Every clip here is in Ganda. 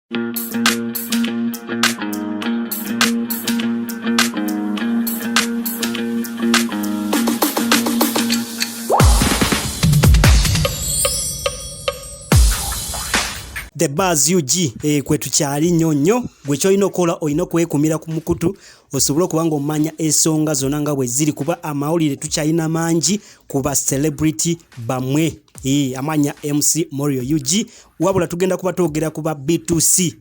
The Buzz UG kwe tukyali nnyo nnyo. Gwe ky'olina okukola, olina okwekumira ku mukutu osobole okuba ng'omanya ensonga zonna nga bwe ziri, kuba amawulire tukyalina mangi ku ba celebrity bammwe. Amanya MC Morio UG, wabula tugenda kuba twogera ku ba B2C.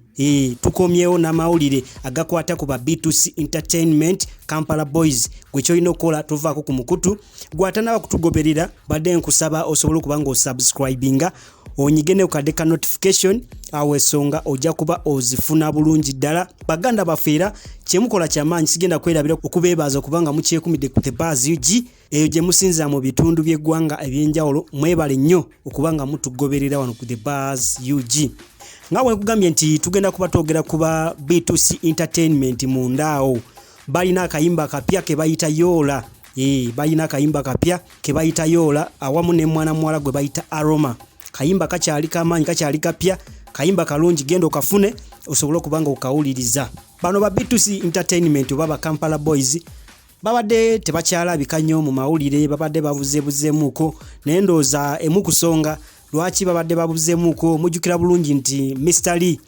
Tukomyewo n'amawulire agakwata ku ba B2C Entertainment Kampala Boys. Gwe ky'olina okukola, tovaako ku mukutu. Gwatanaba kutugoberera, badde nkusaba osobole okuba ng'osubscribinga, onyige ne kukadde ka notification, awo ensonga ojja kuba ozifuna bulungi ddala. Baganda baffe, era kyemukola kyamaanyi, sigenda kwerabira okubeebaza okubanga mukyekumidde ku The Buzz UG eyo gye musinza mu bitundu by'eggwanga ebyenjawulo. Mwebale nnyo okuba nga mutugoberera wano ku The Buzz UG. Nga bwe nkugambye nti tugenda kuba twogera ku ba B2C Entertainment, mundaawo balina akayimba kapya ke bayita Yoola. Balina akayimba kapya ke bayita Yoola awamu ne mwana muwala gwe bayita Aroma. Kayimba kakyali kamaanyi, kakyali kapya, kayimba kalungi, genda okafune osobole okuba nga okawuliriza. Bano ba B2C Entertainment oba ba Kampala Boys babadde tebakyalabika nnyo mu mawulire, babadde babuzeebuzeemuuko, naye ndowooza emu kusonga lwaki babadde babuzeemuuko, mujjukira bulungi nti Mr Lee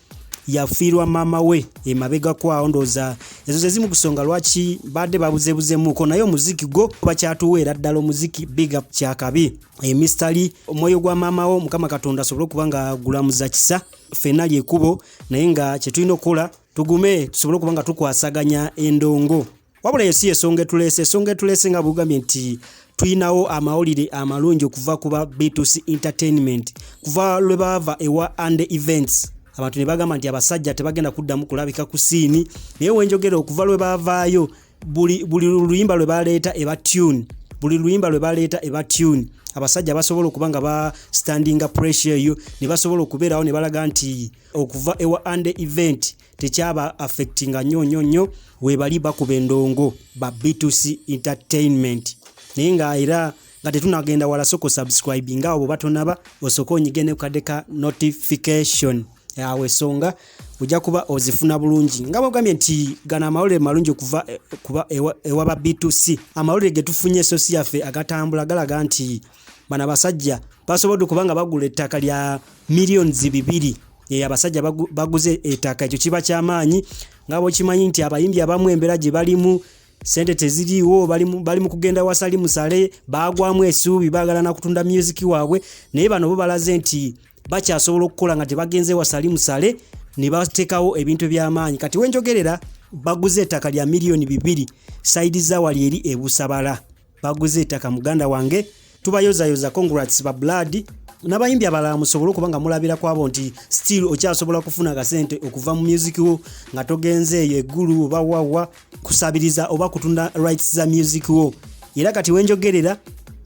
yafiirwa maama we emabega kwawo. Ndowooza ezo ze zimu kusonga lwaki badde babuzeebuzeemuuko, naye omuziki gwo bakyatuweera ddala omuziki. Big up, kyakabi. Mr Lee, omwoyo gwa maama wo Mukama Katonda asobole okuba nga gulamuza kisa. Ffenna lyekubo, naye nga kye tulina okukola, tugume tusobole okuba nga tukwasaganya endongo. Wabula eyo si ensonga etuleese. Ensonga etuleese, nga bwugambye nti tulinawo amawulire amalungi okuva ku ba B2C Entertainment. Kuva lwe baava ewa And Events, abantu ne bagamba nti abasajja tebagenda kuddamu kulabika ku scene, naye wenjogera, okuva lwe baavaayo, buli luyimba lwe baleeta eba tune, buli luyimba lwe baleeta eba tune. Abasajja basobola okuba nga ba standinga pressure eyo ne basobola okubeerawo ne balaga nti okuva ewa And Event tekyaba affectinga nnyo nnyo nnyo. Webali bakuba endongo ba B2C Entertainment. Naye nga era nga tetunagenda wala, soko subscribe nga abo batonaba, osooke onyige ne kukadde ka notification, awo esonga ojja kuba ozifuna bulungi. Nga bwogambye nti gano amawulire malungi okuva kuba ewa ba B2C, amawulire ge tufunye esosi yaffe agatambula galaga nti bano abasajja basobodde okuba nga bagula ettaka lya miliyoni 2. Abasajja baguze ettaka, ekyo kiba kyamaanyi. Nga bwekimanyi nti abayimbi abamu embeera gye balimu, sente teziriiwo, bali mu kugenda wasali musale, baagwamu essuubi, baagala na kutunda music waabwe, naye bano bo balaze nti bakyasobola okukola nga tebagenze wasali musale ne bateekawo ebintu eby'amaanyi. Kati wenjogerera, baguze ettaka lya miliyoni 2, side za wali eri ebusabala baguze ettaka. Muganda wange, tubayozayoza, congrats ba blood n'abayimbi abalala, musobole okuba nga mulabira kwabo nti still okyasobola kufuna akasente okuva mu music wo nga togenze eyo eggulu oba wawa kusabiriza oba kutunda rights za music wo. Era kati wenjogerera,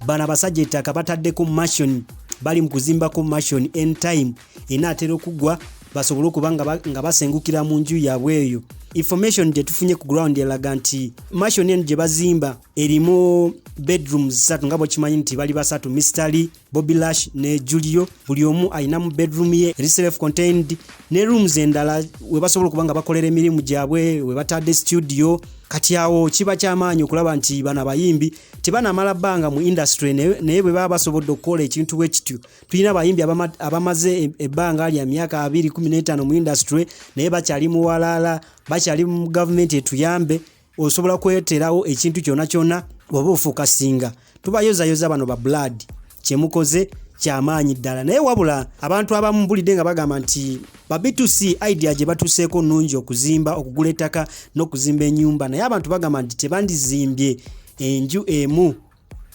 bano abasajja ettaka bataddeko mansion, bali mu kuzimbako mansion, anytime enaatera okuggwa basobole okuba nga basengukira mu nju yaabwe eyo. Information gye tufunye ku ground eraga nti mansion eno gye bazimba erimu bedrooms 3. Nga bwekimanyi nti bali basatu, Mr Lee, Bobby Lash ne Julio, buli omu alinamu bedroom ye eri self contained ne rooms endala we basobola okuba nga bakolera emirimu gyabwe, we batadde studio. Kati awo kiba kyamaanyi okulaba nti bano abayimbi tebanamala bbanga mu industry, naye bwe baba basobodde okukola ekintu bwe kityo, tulina abayimbi abamaze ebbanga lya myaka 2 15 mu industry, naye bakyali muwalaala, bakyali mu gavumenti etuyambe. Osobola kweterawo ekintu kyonna kyonna bw'oba ofocusinga. Tubayozayoza bano ba blood, kyemukoze kyamaanyi ddala. Naye wabula abantu abamu mpulidde nga bagamba nti ba B2C idea gye batuuseeko nnungi, okuzimba, okugula ettaka n'okuzimba ennyumba, naye abantu bagamba nti tebandizimbye enju emu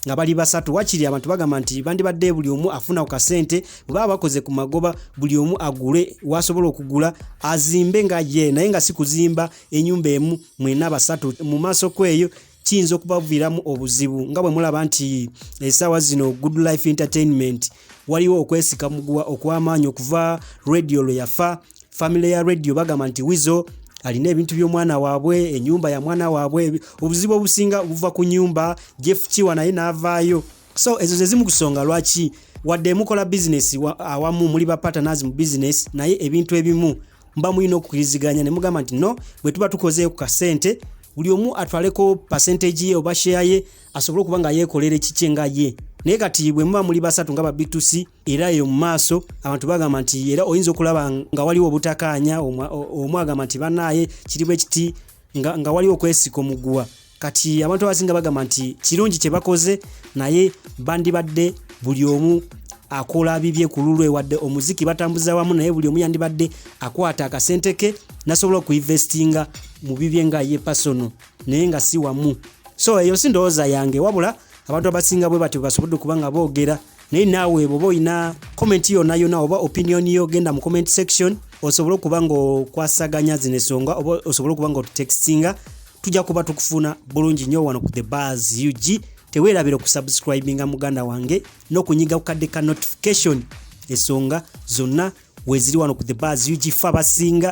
nga bali basatu. Wakiri abantu bagamba nti bandibadde buli omu afuna ku kasente, bwe baba bakoze ku magoba, buli omu agule wasobola okugula, azimbe nga ye, naye nga si kuzimba ennyumba emu mwena basatu. Mu maaso kweyo kiyinza okubaviiramu obuzibu, nga bwe mulaba nti essaawa zino Good Life Entertainment waliwo okwesika muguwa okw'amaanyi okuva Radio lwe yafa. Family ya Radio bagamba nti Wizo alina ebintu by'omwana waabwe, ennyumba ya mwana waabwe, obuzibu obusinga buva ku nyumba. Jeff Kiwa naye n'avaayo. So ezo ze zimu kusonga lwaki wadde mukola bizinesi awamu, muli ba partners mu bizinesi, naye ebintu ebimu Muba mulina okukiriziganya ne mugamba nti no, bwe tuba tukozeeyo ku kasente, buli omu atwaleko percentage ye oba share ye, asobole okuba nga yeekolera ekikye nga ye. Naye kati bwe muba muli basatu nga ba B2C, era eyo mu maaso abantu bagamba nti era oyinza okulaba nga waliwo obutakaanya. Omu agamba nti bannaaye kiri bwe kiti, nga waliwo okwesika omuguwa. Kati abantu abasinga bagamba nti kirungi kye bakoze, naye bandibadde buli omu akola bibye ku lulwe. Wadde omuziki batambuza wamu, naye buli omu yandibadde akwata akasente ke nasobola okuinvestinga mu bibye nga ye personal, naye nga si wamu. So eyo si ndowooza yange, wabula abantu abasinga bwe batyo basobodde okuba nga boogera. Naye naawe bw'oba olina comment yonna yonna oba opinion yo, genda mu comment section osobole okuba ng'okwasaganya zino ensonga, oba osobole okuba nga otutextinga, tujja kuba tukufuna bulungi nnyo wano ku The Bars UG. Teweerabira okusubscribinga, muganda wange, n'okunyiga ku kadde ka notification. Ensonga zonna weziri wano ku The Bars UG. Fe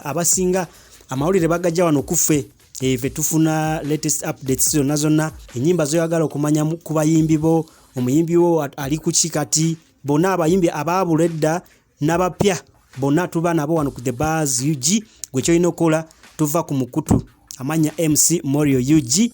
abasinga amawulire bagajja wano kuffe. Ffe tufuna latest updates zonna zonna, ennyimba zoyagala okumanya ku bayimbi bo, omuyimbi wo ali ku ki kati, bonna abayimbi abaabula edda n'abapya, bonna tuba nabo wano ku The Bars UG. Gwe kyolina okukola, tuva ku mukutu, amanya MC Morio UG.